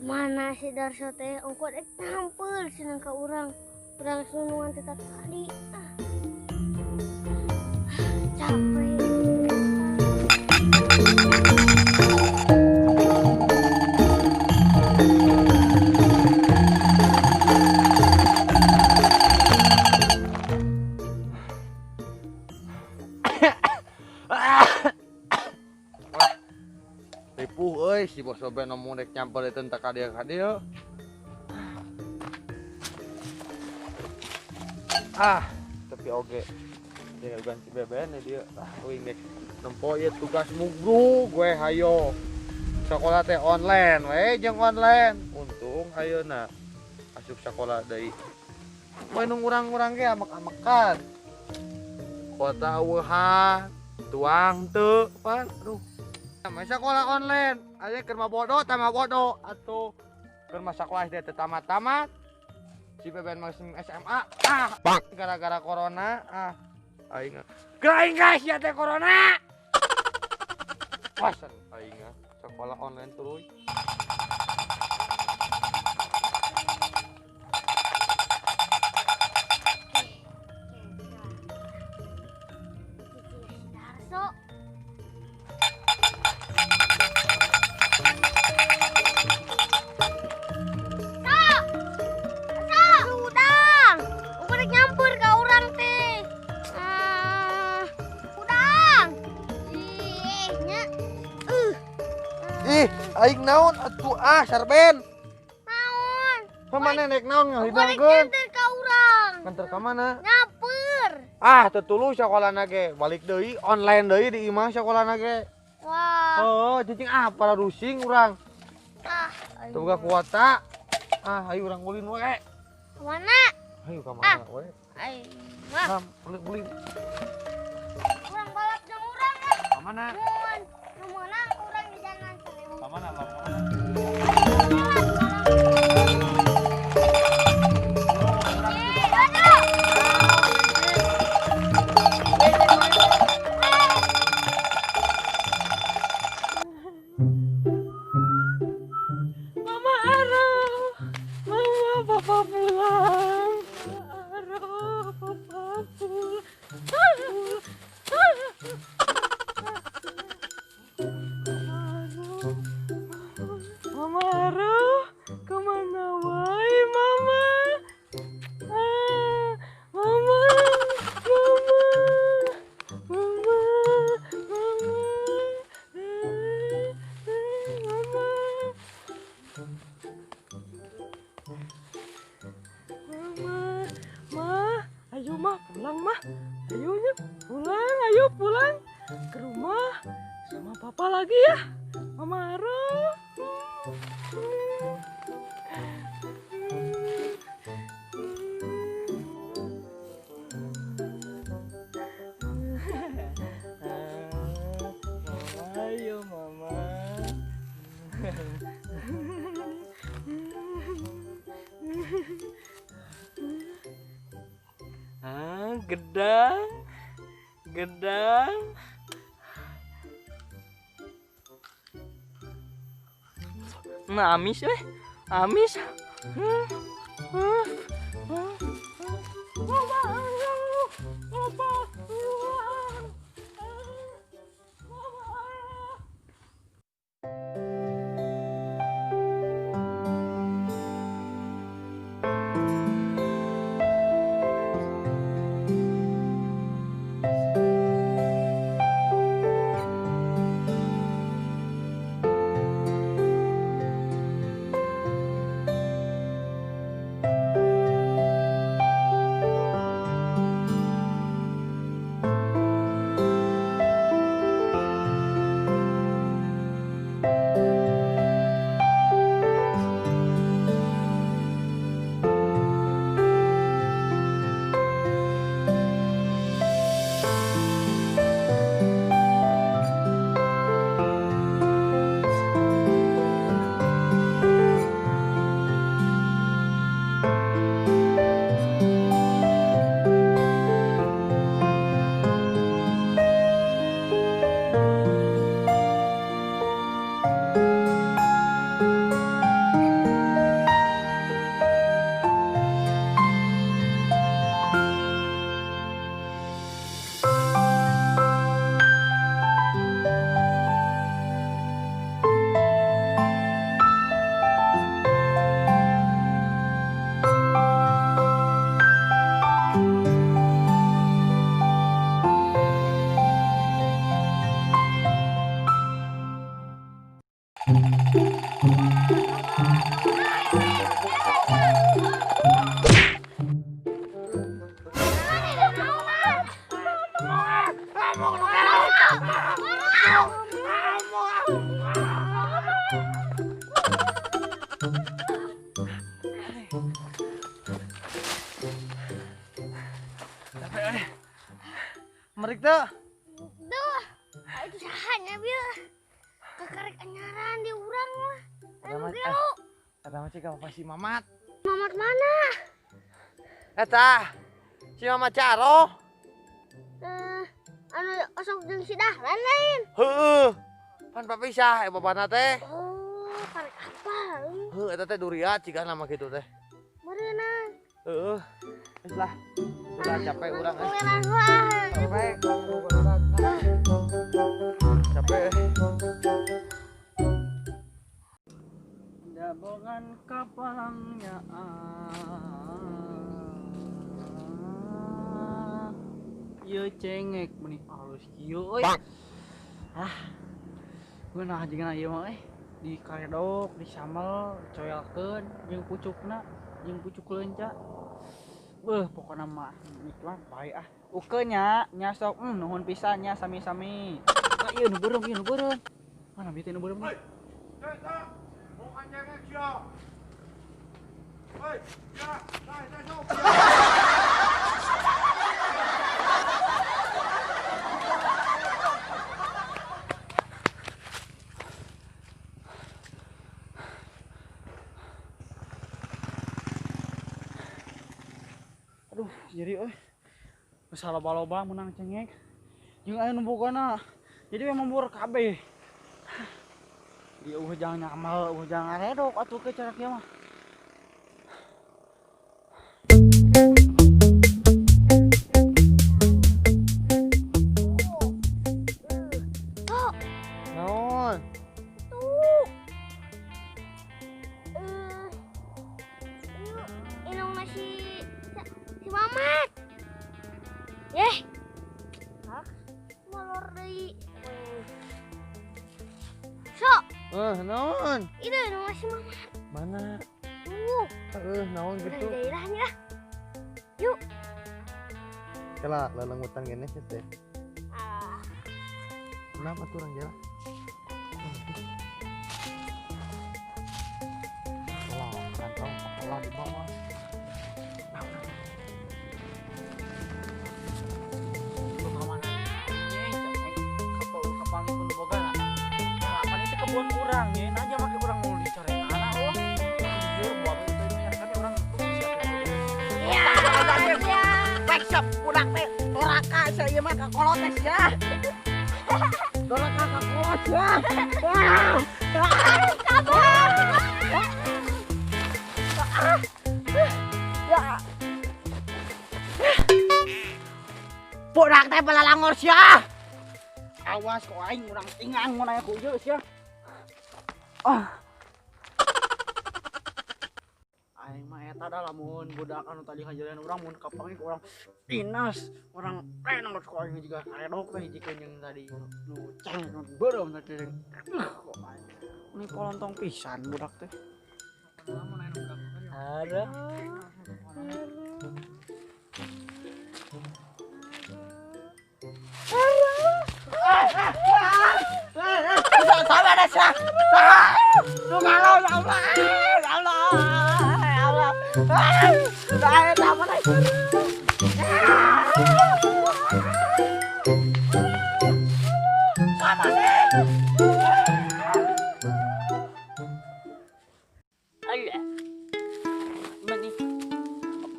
Mana si Darso teh ongkot rek tampil cenah ka urang. Urang sunungan teh tadi. Ah. Capek. Wah. Ripuh euy si bos Soben ngomong rek nyamper itu teu ka dieu ka dieu. Ah, tapi oge. Dia ganti BBN dia. Ah, uing dek nempo ieu tugas mugru gue hayo. Sekolah teh online we jeung online. Untung ayeuna asup sekolah deui. Moe nu ngurang-ngurang ge amek-amekan. Kota eueuhan, tuang teu pan. Aduh. Masa sekolah online, aya keur mah bodoh tambah bodoh atuh. Keur mah sekolah SD teu tamat-tamat. Si Beben masih SMA, ah, gara-gara corona, ah, aing aing guys ya teh corona. Pasan aing sekolah online tuluy. Si Darso. Udang, aku rek nyampur ka urang teh. Ah, udang. Ih, nya. Ih, aing naon atuh ah Sarben. Naon? Pamana rek naon Aku rek ngahidangkeun? nganter ka urang. Nganter ka mana? Nyampur. Ah, teu tuluy sakolana ge. Balik deui online deui di imah sakolana ge. Wah. Oh, cicing ah para rusing urang. Ah, Teu boga kuota. Ah, ayo urang ulin we. Kemana? Ayo ka mana we? Ayo, mah. Nah, ulin ulin. Urang balap jeung urang ah. Ka mana? Mun, nu meunang urang di jalan 1000. Ka mana, Bang? Ka mana? Ih, aduh. Mama Aro, Mama, Papa pulang. Mama Aro, Papa pulang. Mama Aro, kemana wae Mama? Ah, Mama, Mama, Mama, Mama, Mama. Mama, Ma, ayo Ma, pulang Ma, ayo nya, pulang, ayo pulang ke rumah sama Papa lagi ya, Mama Aro. Mama, ayo Mama. Ah, gedang, gedang. Nah, amis eh, amis. Hmm, hmm, hmm, hmm. Mama, Papa, pulang. Mama. Capek euy. Merik teu? Duh, itu sahanya bieu. Kakarek anyaran di urang mah. Anu gelo. Eta mah cik apa si Mamat? Mamat mana? Eta. Si Mamat Caro. Anu osok jeung si Dahlan lain. Heeh. Pan papisah bapana teh. Oh, karek apa? Heuh, eta teh duriat cigana mah kitu teh. Meureunna. Heeh. Geus lah. Udah capek urang eh. Capek. Capek. Dabongan kapalangnya. Ieu cengek meni alus kieu euy. Ah. Geunah jeung ieu mah euy. Dikaredok, disambel, coelkeun jeung pucukna, jeung pucuk leunca. Beuh, pokona mah nikmat bae ah. Ukeun nya, nya sok nuhun pisan nya sami-sami. Ah ieu nu beureum, ieu nu beureum. Mana bieu teh nu beureum? Hei, bukan cengek sia. Hei, ya, dai dai sok. Aduh, jadi euy. Geus loba-loba meunang cengek. Jeung aya nu bogana. Jadi memang bor kabeh. Di eueuh jangan nyamal, eueuh jangan ngaredok atuh ke cara kieu mah. Tuh. Naon? Tuh. Inung si Mamat. Yeh. Hah? Molor deui. Sok. Naon? Itu inung si Mamat. Mana? Tuh. Naon gitu. Daerahnya. Yuk. Kela lelengutan gini sih teh. Ah. Kenapa tuh orang jalan? Tolong, kantong kepala di bawah. Kebun urang nya, aja make urang mau dicorekan oh. Jujur buat itu kan urang siap. Ya. Baik siap budak teh doraka sia mah ka kolot teh sia. Doraka ka kolot sia. Kabur. Ya. Budak teh belalangor sia. Awas kok aing urang tingan mun aya ku ieu sia. Ah. Aing mah eta da lamun budak anu tadi ngajaran urang mun kapanggih urang dinas, urang renang ku aing juga karedok teh hijikeun jeung tadi nu ceng nu beureum teh jeung kok aing. Ini kolontong pisan budak teh. Ada.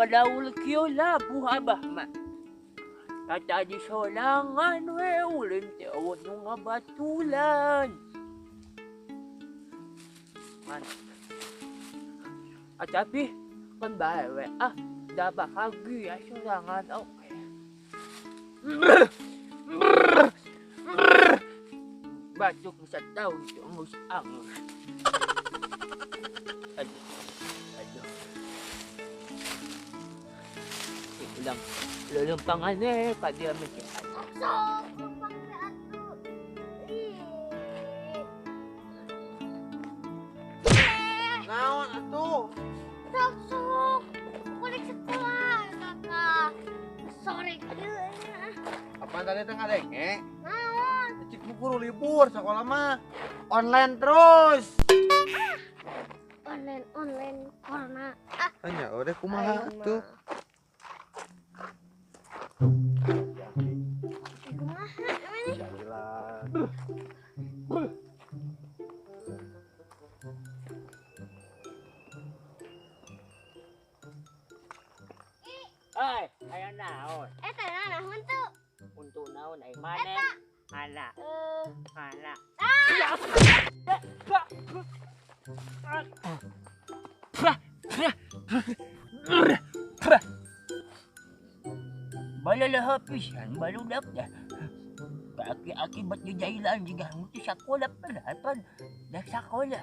Padaul kieu labuh abah mah. Tata di solangan we ulun teh eueuh nu ngabatulan. Man. Tapi kan bae we ah da bahagia sorangan oke. Batuk satahun teh geus angus. Aduh. Aduh. Ulang lulumpangan eh kadia macam sok lumpang teh atuh. Ih. Naon atuh? Sok sok. Kulik sekolah kakak. Sore kieu nya. Apaan tadi teh ngadenge? Naon? Cik guru libur sekolah mah online terus. Ah, Online online corona. Ah. Anya udah kumaha tuh. Kumaha mana? Jalan. Oi, aya naon? Eta naon tuh? Untuk naon ai maneh? Anak. Anak. Balalaha pisan baludak dah. Akibat jajailan juga mutu sakola pan dah sakola.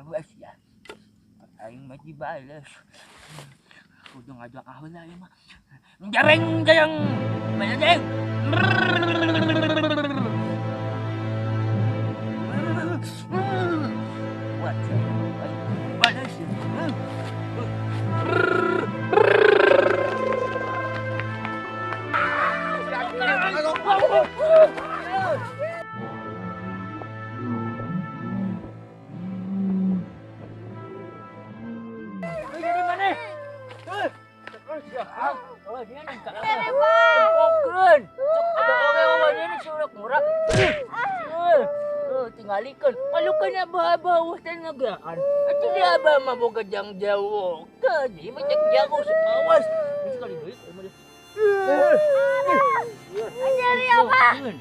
Awas ya. Aing mati balas. Kudu ngajak ahula ya mah. Jareng jayang. Balajeng. Balas. Tingalikeun malukeun abah-abah tanagaan atuh di abah mah boga jang jauh ka jadi mah cek jago awas sekali deui mah nyeri abah rasakeun.